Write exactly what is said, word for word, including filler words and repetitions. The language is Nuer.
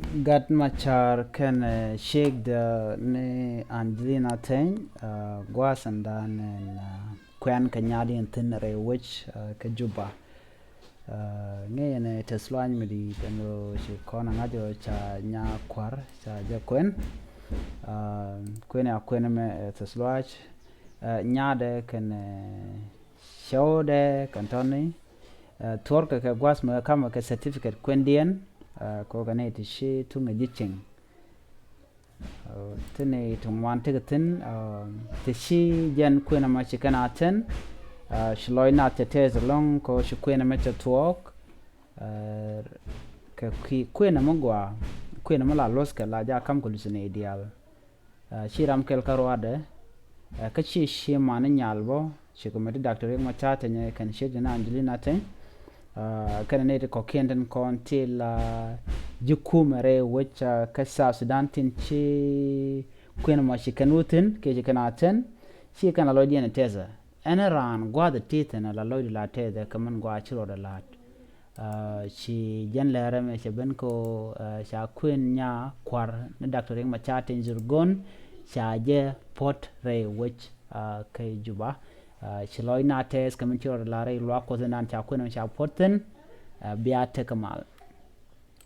Gat Macar kɛnɛ ciekdɛ ni Angelina Teny, gua̱a̱th ɛn dan ɛn kuɛn kɛ nya̱a̱diɛn thi̱n rɛy wec kä Juba. Ŋi̱i̱n ɛ tɛth luany mi di̱i̱t ɛn ɣöö ci kɔn ɛ ŋa̱c ɣöö ca nyaa kua̱r ca jɛ kuɛn. Kuɛn a kuɛn ɛmɛ ɛ tɛth luac, nya̱a̱dɛ kɛnɛ cɛwdɛ kɛn tɔ̱ni. Thuɔ̱rkɛ kɛ gua̱a̱th mi kä ka̱mɛ kɛ certificate kuɛndiɛn, kɛ ɣöö kɛ nɛy ti ci tuŋ ɛ ji̱ cieŋ. Tini ti ŋuan tekɛ thi̱n, ti ci jɛn kuën ɛmɔ ci kɛn a thi̱n. Ci lɔc nath cɛ tɛth ɛlɔ̱ŋ kɛ ɣöö ci kuën ɛmɛ cɛ thuɔ̱k. Kɛ kuën ɛmɔ gɔaa, kuën ɛmɔ la luɔ̱thkɛ la jakä ka̱m kɛ luthni diaal. Ci ram kɛl kä ruaadɛ, kä ci ci man ni nyal bä, ci kɛ mɛ ti Doctor Riek Machar Teny kɛn ciekdɛ ni Angelina Teny. Kɛnɛ nɛy ti kɔ̱kiɛn tin kɔn ti la ji̱ kumɛ rɛy wec kä South Sudan tin ci kuën ɛmɔ ci kɛn wä thi̱n kiɛ ci kɛn a thi̱n. Ci kɛn la lɔcdiɛn ɛ tɛthɛ. Ɛn raan gua̱a̱th ɛ ti thi̱n la lɔcdi la tɛthɛ kɛ min gua̱a̱th ci ruɔdɛ la̱t. Ci jɛn lɛr ɛmɛ cɛ ben kɛ ɣöö ca kuën nyaa kua̱r ni Doctor Riek Machar Teny Dhurgon ca jɛ puɔ̱t rɛy wec kä Juba. Ci lɔc na tɛth kɛ min ci ruɔdɛ la̱t rɛy luaak Kuɔth indan ca kuën ɛmɛ ca puɔ̱t thi̱n. Bia tekɛ mal.